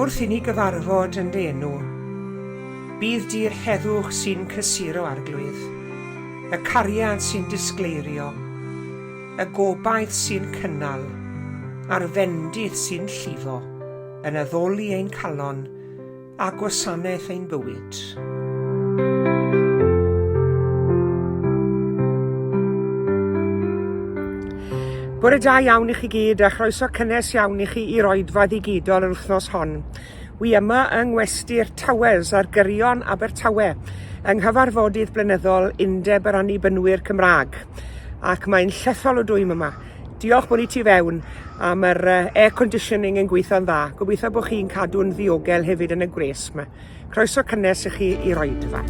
Wrth i ni gyfarfod yn dy enw, bydd di'r heddwch sy'n cysuro, Arglwydd, y cariad sy'n disgleirio, y gobaith sy'n cynnal, a'r fendith sy'n llifo yn addoli ein calon a gwasanaeth ein bywyd. Bore da iawn i chi gyd a chroeso cynnes iawn i chi i'r oedfa ddigidol yr wythnos hon. Wi yma yng Ngwesty'r Towers ar gyrion Abertawe yng nghyfarfodydd blynyddol Undeb yr Annibynwyr Cymraeg ac mae'n llethol o dwym yma. Diolch bod ni tu fewn am yr air conditioning yn gweithio'n dda. Gobeithio bod chi'n cadw'n ddiogel hefyd yn y gwres yma. Croeso cynnes i chi i'r oedfa.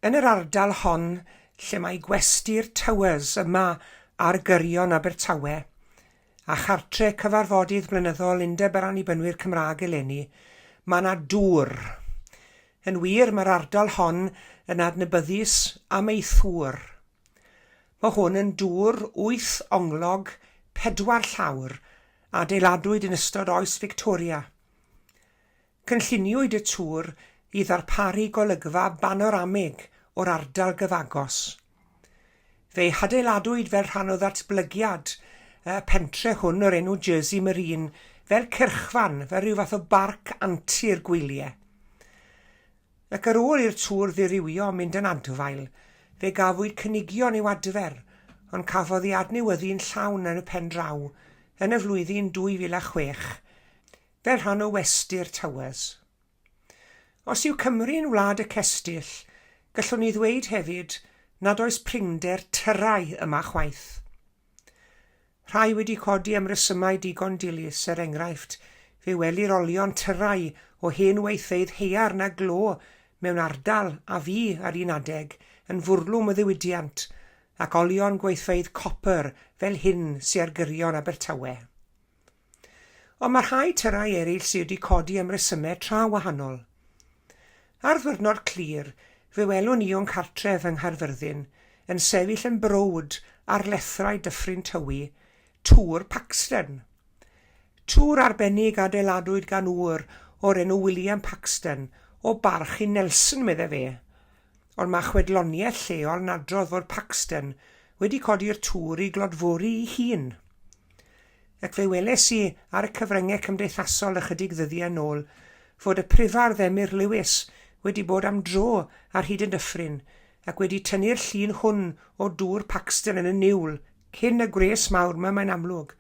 Yn yr ardal hon lle mae gwesty'r Towers yma ar gyrion Abertawe, a chartre cyfarfodydd blynyddol Undeb yr Annibynwyr Cymraeg eleni, mae 'na dŵr. Yn wir, mae'r ardal hon yn adnabyddus am ei thŵr. Mae hwn yn dŵr wyth onglog, pedwar llawr, a adeiladwyd yn ystod oes Victoria. Cynlluniwyd y tŵr i ddarparu golygfa banoramig o'r ardal gyfagos. Fe'i hadeiladwyd fel rhan o ddatblygiad y pentre hwn o'r enw Jersey Marine fel cyrchfan, fel rhyw fath o barc antur gwyliau. Ac ar ôl i'r tŵr ddirywio mynd yn adfail, fe gafwyd cynigion i'w adfer, ond cafodd ei adnewyddu'n llawn yn y pen draw yn y flwyddyn 2006, fel rhan o Westy'r Towers. Os yw Cymru'n wlad y cestyll, gallwn ni ddweud hefyd nad oes prinder tyrau yma chwaith. Rhai wedi codi am resymau digon dilys, er enghraifft, fe welir olion tyrau o hen weithfeydd haearn a glo mewn ardal a fu, ar un adeg, yn fwrlwm o ddiwydiant, ac olion gweithfeydd copr fel hyn sy ar gyrion Abertawe. Ond mae rhai tyrau eraill sydd wedi codi am resymau tra wahanol. Ar ddiwrnod clir, fe welwn ni o'n cartref yng Nghaerfyrddin yn sefyll yn browd ar lethrau Dyffryn Tywi, Tŵr Paxton. Tŵr arbennig adeiladwyd gan ŵr o'r enw William Paxton, o barch i Nelson, medde fe. Ond mae chwedloniaeth lleol yn adrodd fod Paxton wedi codi'r tŵr i glodfori'i hun. Ac fe weles i ar y cyfryngau cymdeithasol ychydig ddyddiau nôl fod y Prifardd Emyr Lewis wedi bod am dro ar hyd y dyffryn ac wedi tynnu'r llun hwn o Dŵr Paxton yn y niwl, cyn y gwres mawr 'ma mae'n amlwg,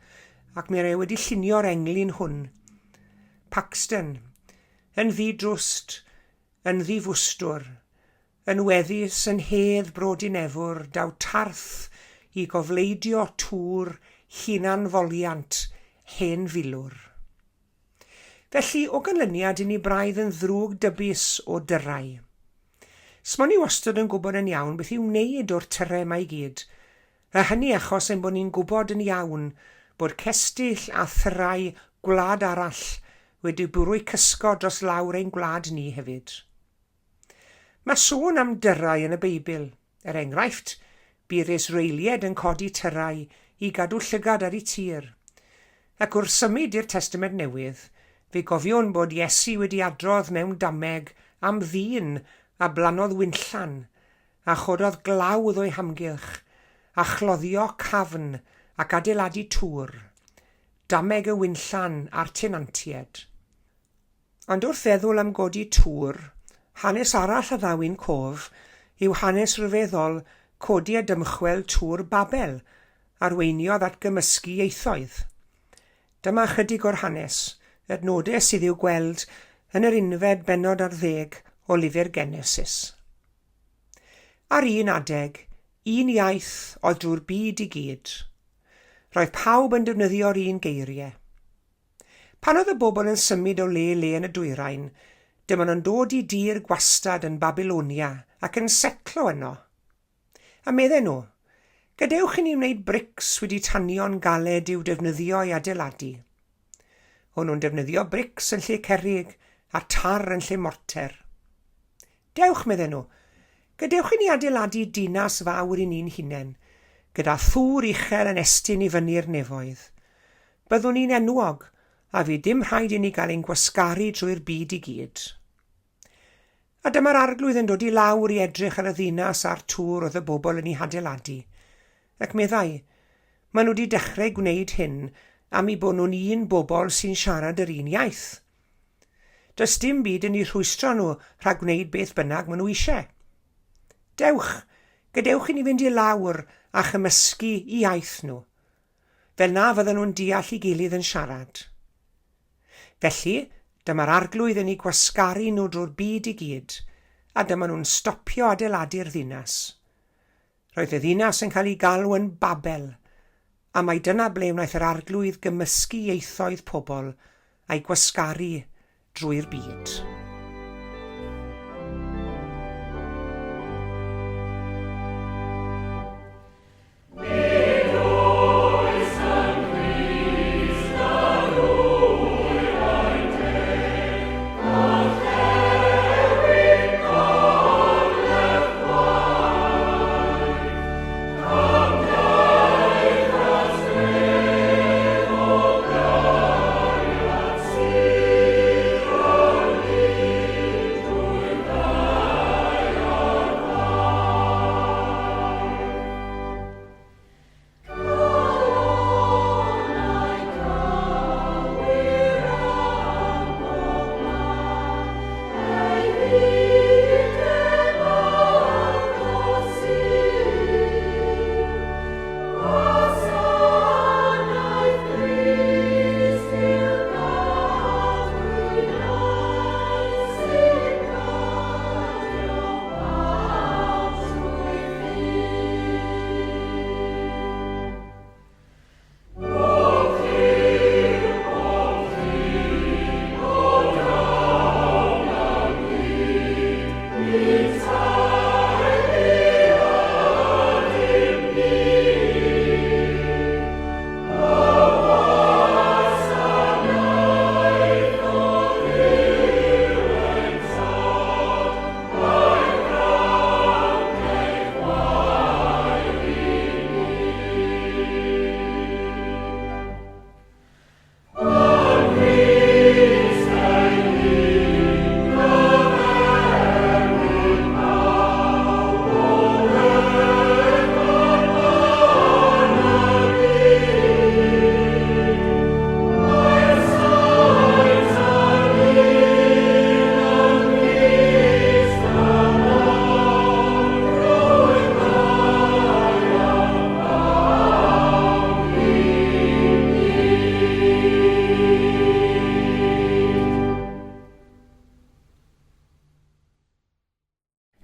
ac mi e wedi llunio'r englyn hwn. Paxton. Yn ddi-drwst. Yn ddi-fwstwr. Yn weddus yn hedd bro Dinefwr daw tarth i gofleidio tŵr hunanfoliant hen filwr. Felly, o ganlyniad i ni braidd yn ddrwg dybus o dyrau. Smo ni wastad yn gwybod yn iawn beth i'w wneud o'r tyrau 'ma i gyd, a hynny achos ein bod ni'n gwybod yn iawn bod cestyll a thyrau gwlad arall wedi bwrw'u cysgod dros lawr ein gwlad ni hefyd. Mae sôn am dyrau yn y Beibl. Er enghraifft, bu'r Israeliaid yn codi tyrau i gadw llygad ar eu tir. Ac wrth symud i'r Testament Newydd, fe gofiwn bod Iesu wedi adrodd mewn dameg am ddyn a blannodd winllan, a chododd glawdd o'i hamgylch, a chloddio cafn ac adeiladu tŵr. Dameg y winllan a'r tenantiaid. Ond wrth feddwl am godi tŵr, hanes arall a ddaw i'n cof yw hanes rhyfeddol codi a dymchwel Tŵr Babel, arweiniodd at gymysgu ieithoedd. Dyma ychydig o'r hanes, adnodau sydd i'w gweld yn yr unfed bennod ar ddeg o lyfr Genesis. Ar un adeg, un iaith oedd drwy'r byd i gyd. Roedd pawb yn defnyddio'r un geiriau. Pan oedd y bobl yn symud o le i le yn y dwyrain, dyma nhw'n dod i dir gwastad yn Babilonia ac yn setlo yno. A medden nhw, Gadewch i ni wneud brics wedi tanio'n galed i'w defnyddio i adeiladu. O'n nhw'n defnyddio brics yn lle cerrig a tar yn lle morter. Dewch, medden nhw, gadewch i ni adeiladu dinas fawr i ni'n hunain, gyda thŵr uchel yn estyn i fyny'r nefoedd. Byddwn ni'n enwog, a fydd dim rhaid i ni gael ein gwasgaru drwy'r byd i gyd. A dyma'r Arglwydd yn dod i lawr i edrych ar y ddinas a'r tŵr oedd y bobl yn ei hadeiladu. Ac meddai, Maen nhw wedi dechrau gwneud hyn am eu bod nhw'n un bobl sy'n siarad yr un iaith. Does dim byd yn eu rhwystro nhw rhag gwneud beth bynnag maen nhw eisiau. Dewch, gadewch i ni fynd i lawr a chymysgu iaith nhw. fel na fydden nhw'n deall ei gilydd yn siarad. Felly, dyma'r Arglwydd yn eu gwasgaru nhw drwy'r byd i gyd, a dyma nhw'n stopio adeiladu'r ddinas. Roedd y ddinas yn cael ei galw yn Babel, a mai dyna ble wnaeth yr Arglwydd gymysgu ieithoedd pobl a'i gwasgaru drwy'r byd.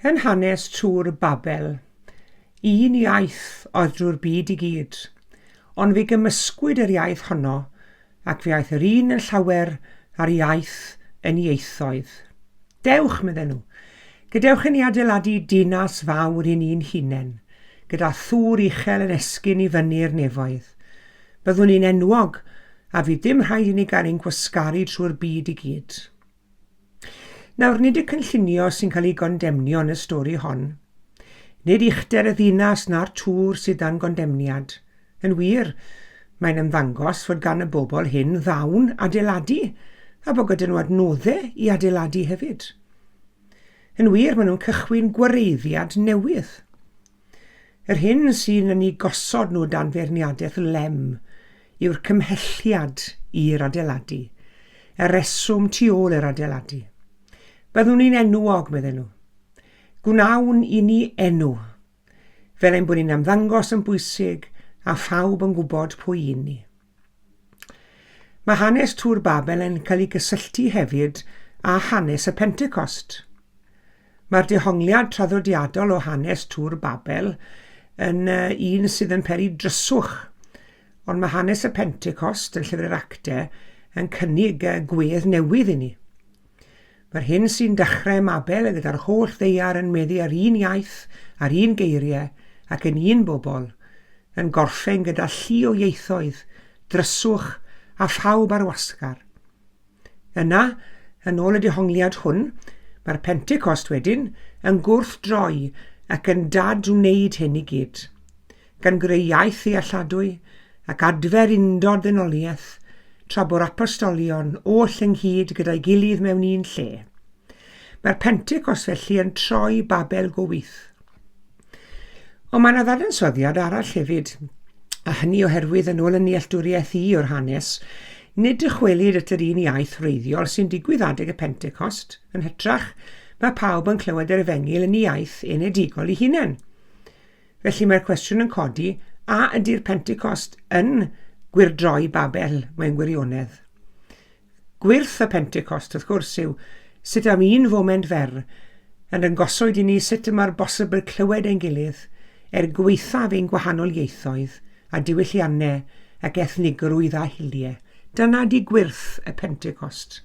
Yn hanes Tŵr Babel, un iaith oedd drwy'r byd i gyd, ond fe gymysgwyd yr iaith honno ac fe aeth yr un yn llawer a'r iaith yn ieithoedd. Dewch, medden nhw, gadewch i ni adeiladu dinas fawr i ni'n hunain, gyda thŵr uchel yn esgyn i fyny'r nefoedd. Byddwn ni'n enwog, a fydd dim rhaid i ni gael ein gwasgaru trwy'r byd i gyd. Nawr, nid y cynllunio sy'n cael ei gondemnio yn y stori hon. Nid uchder y ddinas na'r tŵr sydd dan gondemniad. Yn wir, mae'n ymddangos fod gan y bobl hyn ddawn adeiladu, a bod gyda nhw adnoddau i adeiladu hefyd. Yn wir, maen nhw'n cychwyn gwareiddiad newydd. Yr hyn sy'n yn eu gosod nhw dan feirniadaeth lem yw'r cymhelliad i'r adeiladu, y rheswm tu ôl i'r adeiladu. Byddwn ni'n enwog, medden nhw. Gwnawn i ni enw, fel ein bod ni'n ymddangos yn bwysig a phawb yn gwybod pwy y'n ni. Mae hanes Tŵr Babel yn cael ei gysylltu hefyd â hanes y Pentecost. Mae'r dehongliad traddodiadol o hanes Tŵr Babel yn un sydd yn peri dryswch, ond mae hanes y Pentecost yn Llyfr yr Actau yn cynnig gwedd newydd i ni. Mae'r hyn sy'n dechrau ym Mabel gyda'r holl ddaear yn meddu ar un iaith, ar un geiriau ac yn un bobl, yn gorffen gyda llu o ieithoedd, dryswch a phawb ar wasgar. Yna, yn ôl y dehongliad hwn, mae'r Pentecost wedyn yn gwrthdroi ac yn dad-wneud hyn i gyd, gan greu iaith ddealladwy ac adfer undod ddynoliaeth tra bo'r apostolion oll ynghyd gyda'i gilydd mewn un lle. Mae'r Pentecost felly yn troi Babel go wych. Ond mae yna ddadansoddiad arall hefyd, a hynny oherwydd yn ôl y nealltwriaeth i o'r hanes, nid dychwelyd at yr un iaith wreiddiol sy'n digwydd adeg y Pentecost, yn hytrach, mae pawb yn clywed yr efengyl yn ei iaith enedigol ei hunain. Felly mae'r cwestiwn yn codi, a ydy'r Pentecost yn gwyrdroi Babel mewn gwirionedd? Gwyrth y Pentecost, wrth gwrs, yw sut am un foment fer yn dangoswyd i ni sut y mae'r bosibl clywed ein gilydd er gwaethaf ein gwahanol ieithoedd a diwylliannau ac ethnigrwydd a hiliau. Dyna di gwyrth y Pentecost.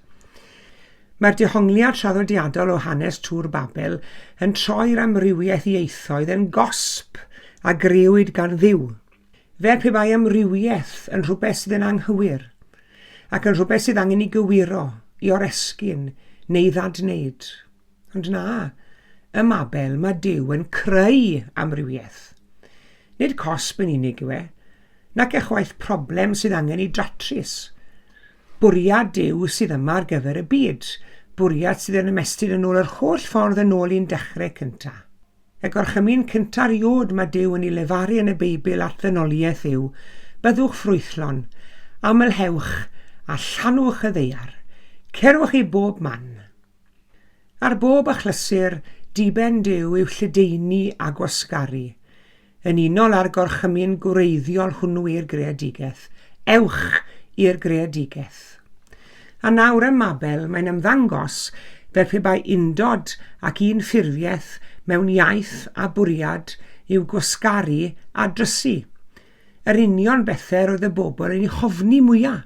Mae'r dehongliad traddodiadol o hanes Tŵr Babel yn troi'r amrywiaeth ieithoedd yn gosb a grëwyd gan Dduw. Fel pe bai amrywiaeth yn rhywbeth sydd yn anghywir, ac yn rhywbeth sydd angen ei gywiro, i oresgyn, neu ddadwneud. Ond na, ym Mabel mae Duw yn creu amrywiaeth. Nid cosb yn unig yw e, nac ychwaith problem sydd angen ei datrys. Bwriad Duw sydd yma ar gyfer y byd, bwriad sydd yn ymestyn yn ôl yr holl ffordd yn ôl i'n dechrau cyntaf. Y gorchymyn cynta 'rioed mae Duw yn ei lefaru yn y Beibl at ddynoliaeth yw, Byddwch ffrwythlon, amlhewch, a llanwch y ddaear. Cerwch i bob man. Ar bob achlysur, diben Duw yw lledaenu a gwasgaru. Yn unol â'r gorchymyn gwreiddiol hwnnw i'r greadigaeth, ewch i'r greadigaeth. A nawr ym Mabel mae'n ymddangos fel pe bai undod ac un ffurfiaeth mewn iaith a bwriad yw gwasgaru a drysu, yr union bethau roedd y bobl yn eu hofni mwya'.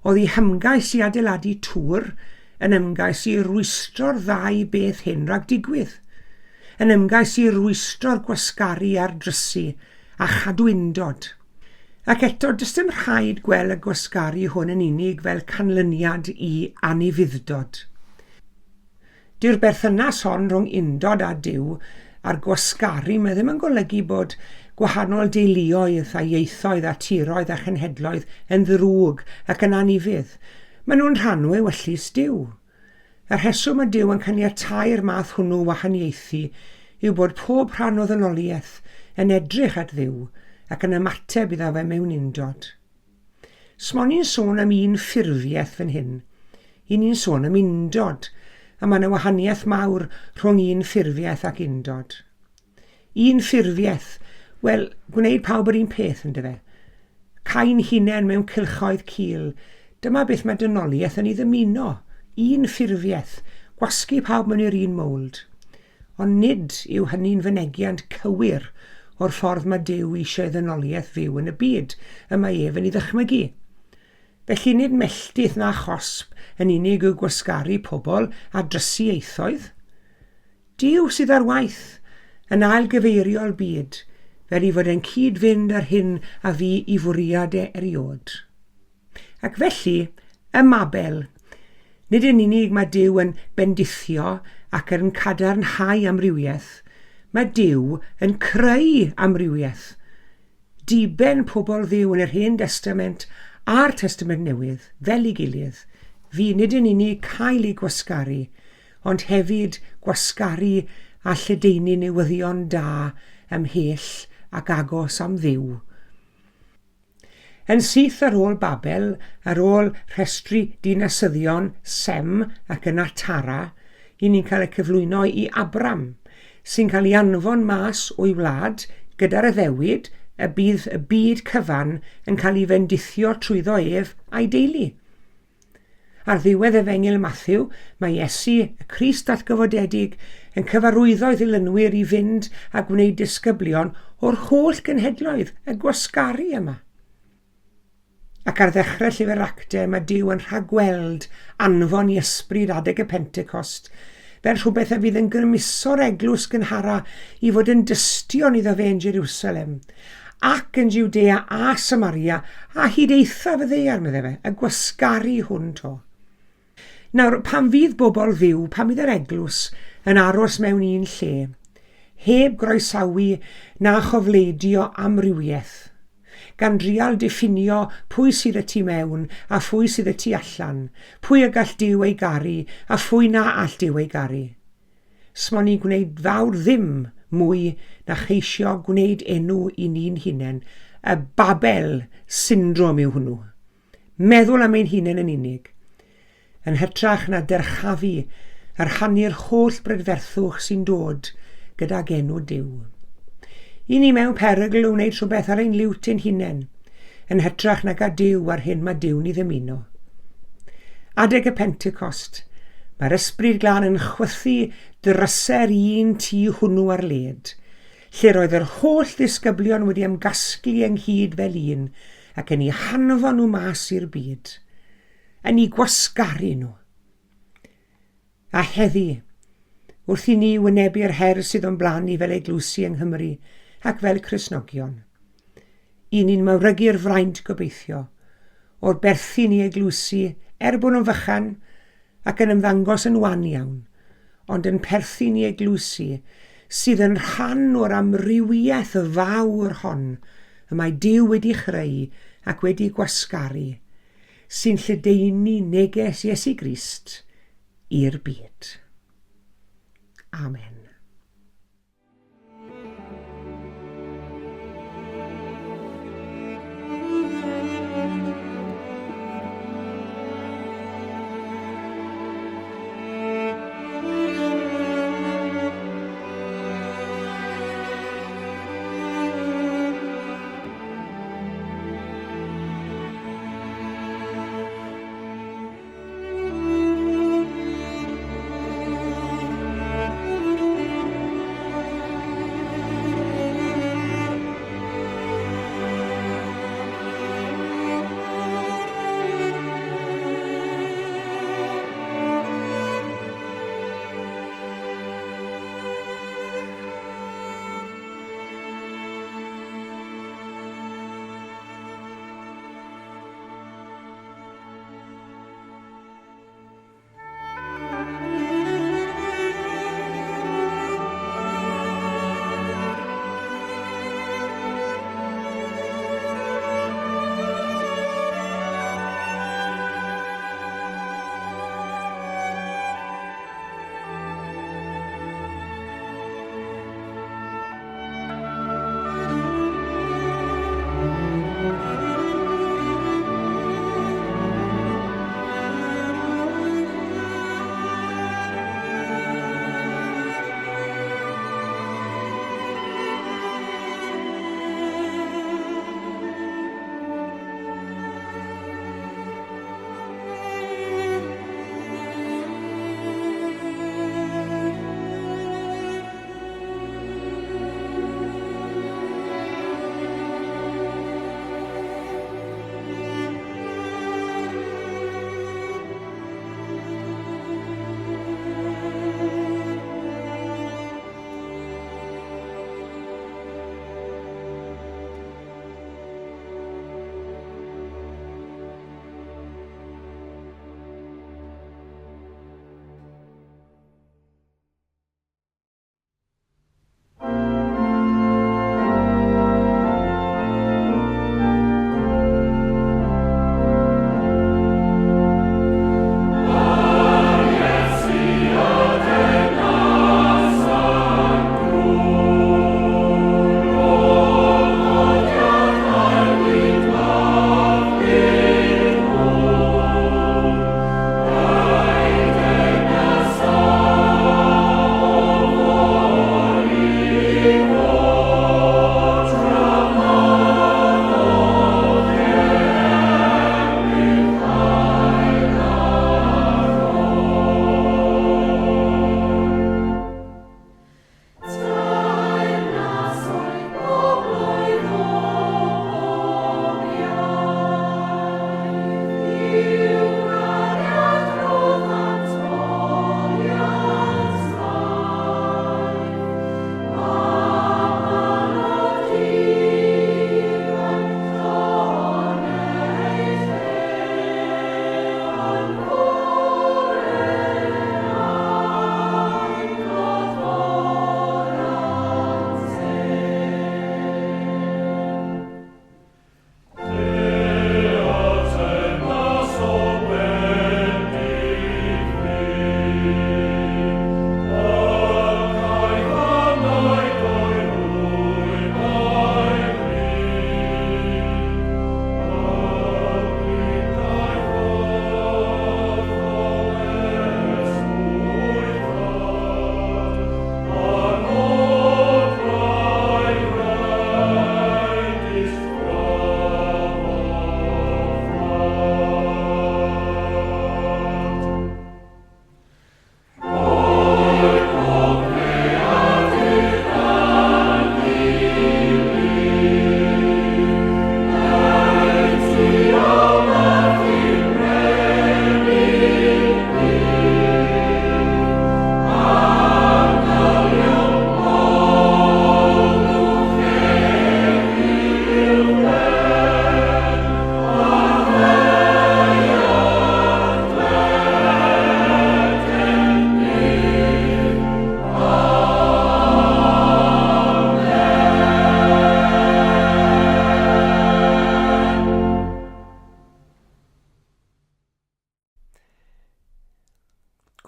Oedd eu hymgais i adeiladu tŵr yn ymgais i rwystro'r ddau beth hyn rhag digwydd, yn ymgais i rwystro'r gwasgaru a'r drysu a chadw undod. Ac eto, does dim rhaid gweld y gwasgaru hwn yn unig fel canlyniad i anufudd-dod. Dyw'r berthynas hon rhwng undod a Duw a'r gwasgaru 'ma ddim yn golygu bod gwahanol deuluoedd a ieithoedd a tiroedd a chenhedloedd yn ddrwg ac yn anufudd. Maen nhw'n rhan o ewyllys Duw. Y rheswm mae Duw yn caniatáu'r math hwnnw o wahaniaethu yw bod pob rhan o ddynoliaeth yn edrych at Dduw ac yn ymateb iddo fe mewn undod. Smo ni'n sôn am un ffurfiaeth fan hyn. I ni'n sôn am undod, a mae yna wahaniaeth mawr rhwng un ffurfiaeth ac undod. Un ffurfiaeth, wel, gwneud pawb yr un peth, yndyfe? Cau'n hunain mewn cylchoedd cul, dyma beth mae dynoliaeth yn ei ddymuno. Un ffurfiaeth, gwasgu pawb mewn i'r un mowld. Ond nid yw hynny'n fynegiant cywir o'r ffordd mae Duw eisiau i ddynoliaeth fyw yn y byd y mae ef yn ei ddychmygu. Felly nid melltith na chosb yn unig yw gwasgaru pobl a drysu ieithoedd. Duw sydd ar waith, yn ailgyfeirio'r byd, fel ei fod e'n cyd-fynd â'r hyn a fu i fwriad e erioed. Ac felly, ym Mabel, nid yn unig mae Duw yn bendithio ac yn cadarnhau amrywiaeth, mae Duw yn creu amrywiaeth. Diben pobl Dduw yn yr Hen Destament a'r Testament Newydd, fel ei gilydd, fu nid yn unig cael eu gwasgaru, ond hefyd gwasgaru a lledaenu newyddion da ymhell ac agos am Dduw. Yn syth ar ôl Babel, ar ôl rhestru dinasyddion Sem ac yna Tara, i ni'n cael y cyflwyno i Abram, sy'n cael ei anfon mas o'i wlad gyda'r addewid y bydd y byd cyfan yn cael ei fendithio trwyddo ef a'i deulu. Ar ddiwedd Efengyl Mathew, mae Iesu, y Crist atgyfodedig, yn cyfarwyddo ei ddilynwyr i fynd a gwneud disgyblion o'r holl genhedloedd y gwasgaru yma. Ac ar ddechrau llyfr Actau, mae Duw yn rhagweld anfon i ysbryd adeg y Pentecost fel rhywbeth a fydd yn grymuso'r eglwys gynhara i fod yn dystion iddo fe yn Jerusalem ac yn Jwdea a Samaria, a hyd eithaf y ddaear, meddai fe, y gwasgaru hwn 'to. Nawr, pan fydd bobl Dduw, pan fydd yr eglwys yn aros mewn un lle, heb groesawu na chofleidio amrywiaeth, gan drial diffinio pwy sydd y tu mewn a phwy sydd y tu allan, pwy y gall Duw ei garu a phwy na all Duw ei garu, Smo ni'n gwneud fawr ddim mwy na cheisio gwneud enw i ni'n hunain, y Babel syndrome yw hwnnw. Meddwl am ein hunain yn unig. Yn hytrach na dyrchafu a rhannu'r holl brydferthwch sy'n dod gydag enw Duw. I ni mewn perygl o wneud rhywbeth ar ein liwt ein hunain, yn hytrach nag â Duw a'r hyn mae Duw'n ei ddymuno. Adeg y Pentecost, mae'r Ysbryd Glân yn chwythu dryse'r un tŷ hwnnw ar led, lle roedd yr holl ddisgyblion wedi ymgasglu ynghyd fel un ac yn eu hanfon nhw mas i'r byd, yn eu gwasgaru nhw. A heddi, wrth i ni wynebu'r her sydd o'n blaen ni fel eglwysi yng Nghymru ac fel Cristnogion, i ni'n mawrygu'r fraint gobeithio o'r berthyn i eglwysi, er bod nhw'n fychan ac yn ymddangos yn wan iawn, ond yn perthyn i eglwysi sydd yn rhan o'r amrywiaeth fawr hon y mae Duw wedi chreu ac wedi gwasgaru, sy'n lledaenu neges Iesu Grist i'r byd. Amen.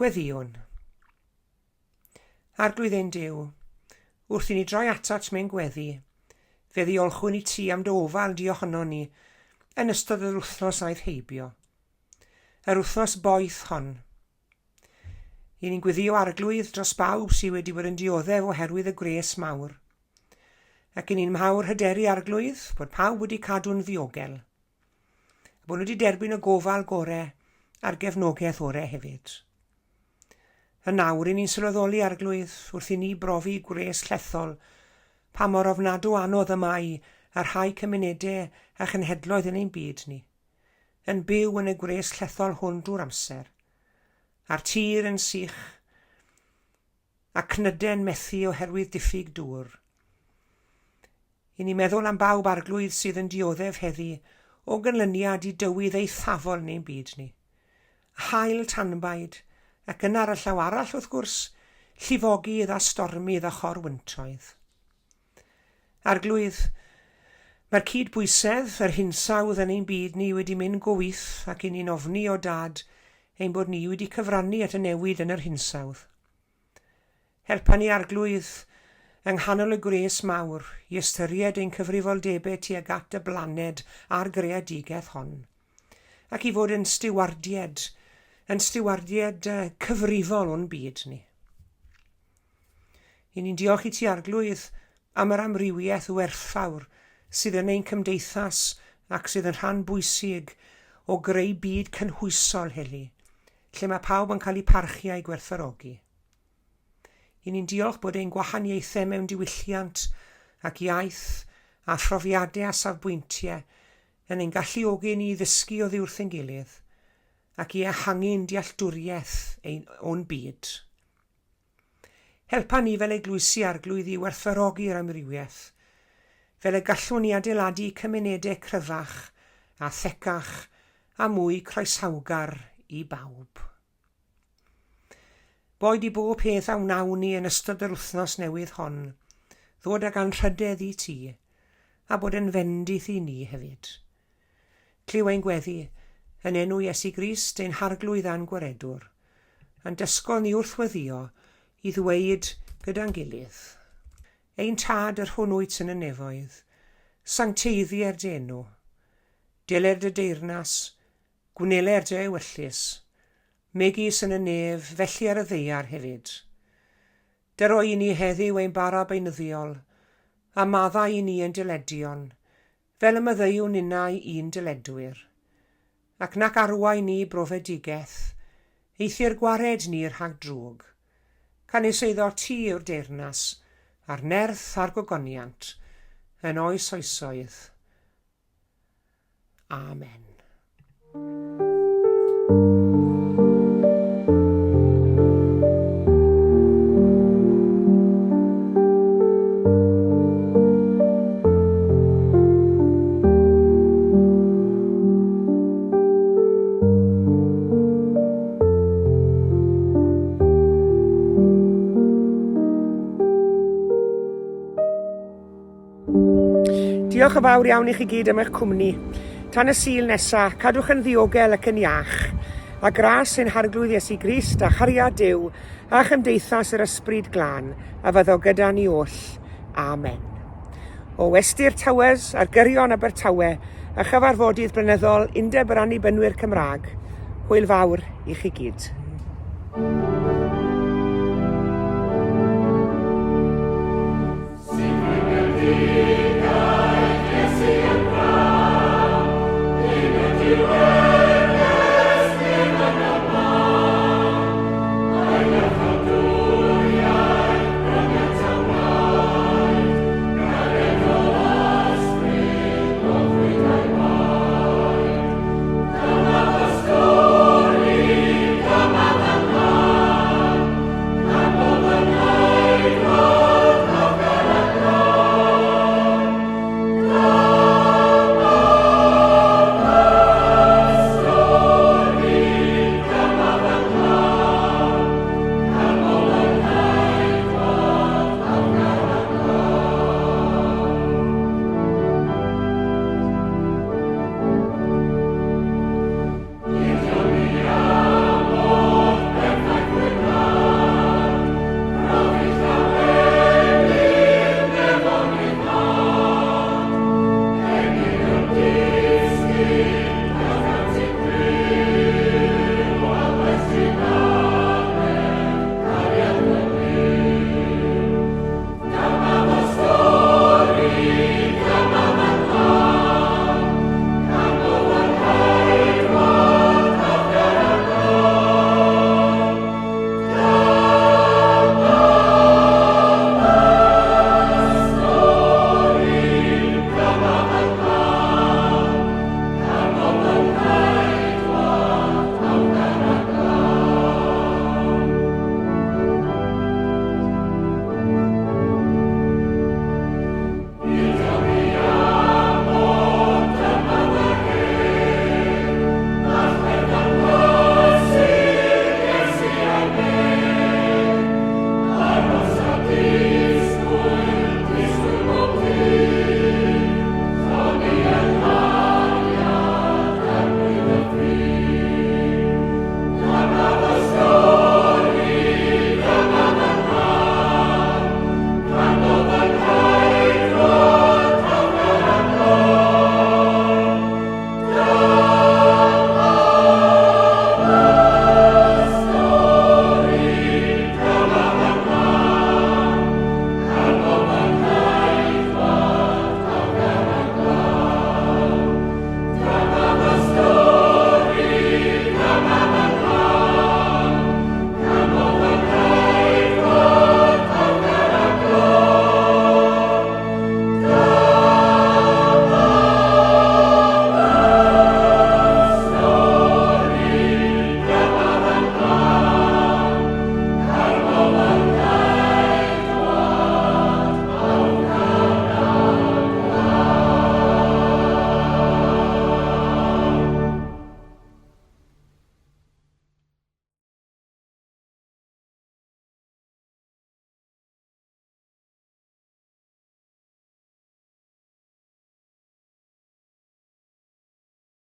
Gweddïwn. Arglwydd ein Duw, wrth i ni droi atat mewn gweddi, fe ddiolchwn i ti am dy ofal di ohonon ni yn ystod yr wythnos aeth heibio, yr wythnos boeth hon. I ni'n gweddio Arglwydd dros bawb sydd wedi bod yn dioddef oherwydd y gwres mawr. Ac i ni'n mawr hyderu Arglwydd bod pawb wedi cadw'n ddiogel, a bod nhw wedi derbyn y gofal gore a'r gefnogaeth ore hefyd. Yn nawr, i ni'n sylweddoli, Arglwydd, wrth i ni brofi gwres llethol, pa mor ofnadw anodd y mae ar rhai cymunedau a chenhedloedd yn ein byd ni, yn byw yn y gwres llethol hwn drwy'r amser, a'r tir yn sych, a cnydau'n methu oherwydd diffyg dŵr. I ni meddwl am bawb Arglwydd sydd yn dioddef heddi o ganlyniad i dywydd eithafol yn ein byd ni. Haul tanbaid, ac yna ar y llaw arall, wrth gwrs, llifogydd a stormydd a chor-wyntoedd. Arglwydd, mae'r cyd-bwysedd, yr hinsawdd yn ein byd ni wedi mynd go with ac i ni'n ofni o Dad ein bod ni wedi cyfrannu at y newid yn yr hinsawdd. Helpa ni Arglwydd, yng nghanol y gwres mawr, i ystyried ein cyfrifoldebau tuag at y blaned a'r greadigaeth hon, ac i fod yn stiwardied, yn stiwardied cyfrifol o'n byd ni. I ni'n diolch i ti Arglwydd am yr amrywiaeth werthfawr sydd yn ein cymdeithas ac sydd yn rhan bwysig o greu byd cynhwysol heddi, lle mae pawb yn cael eu parchu a'u gwerthfawrogi. I ni'n diolch bod ein gwahaniaethau mewn diwylliant ac iaith a phrofiadau a safbwyntiau yn ein galluogi ni i ddysgu oddi wrth ein gilydd ac i ehangu'n dealltwriaeth ein, o'n byd. Helpa ni fel eglwysi Arglwydd i werthfawrogi'r amrywiaeth, fel y gallwn ni adeiladu cymunedau cryfach a thecach a mwy croesawgar i bawb. Boed i bob peth a wnawn ni yn ystod yr wythnos newydd hon ddod ag anrhydedd i ti, a bod yn fendith i ni hefyd. Clyw ein gweddi, yn enw Iesu Grist, ein Harglwydd a'n Gwaredwr, a'n dysgodd ni wrth weddïo i ddweud gyda'n gilydd, Ein Tad yr hwn wyt yn y nefoedd, sancteiddier dy enw. Deler dy deyrnas, gwneler dy ewyllys, megis yn y nef, felly ar y ddaear hefyd. Dyro i ni heddiw ein bara beunyddiol, a maddau i ni ein dyledion, Fel y maddeuwn ninnau i'n dyledwyr. Ac nac arwain ni i brofedigaeth, eithr gwared ni rhag drwg. Canys eiddo ti yw'r deyrnas, a'r nerth a'r gogoniant, yn oes oesoedd. Amen. Diolch yn fawr iawn i chi gyd am eich cwmni. Tan y Sul nesa, cadwch yn ddiogel ac yn iach. A gras ein Harglwydd Iesu Grist a chariad Duw a chymdeithas yr Ysbryd Glân a fyddo gyda ni oll. Amen. O Westy'r Towers ar gyrion Abertawe a chyfarfodydd blynyddol Undeb yr Annibynwyr Cymraeg, hwyl fawr i chi gyd.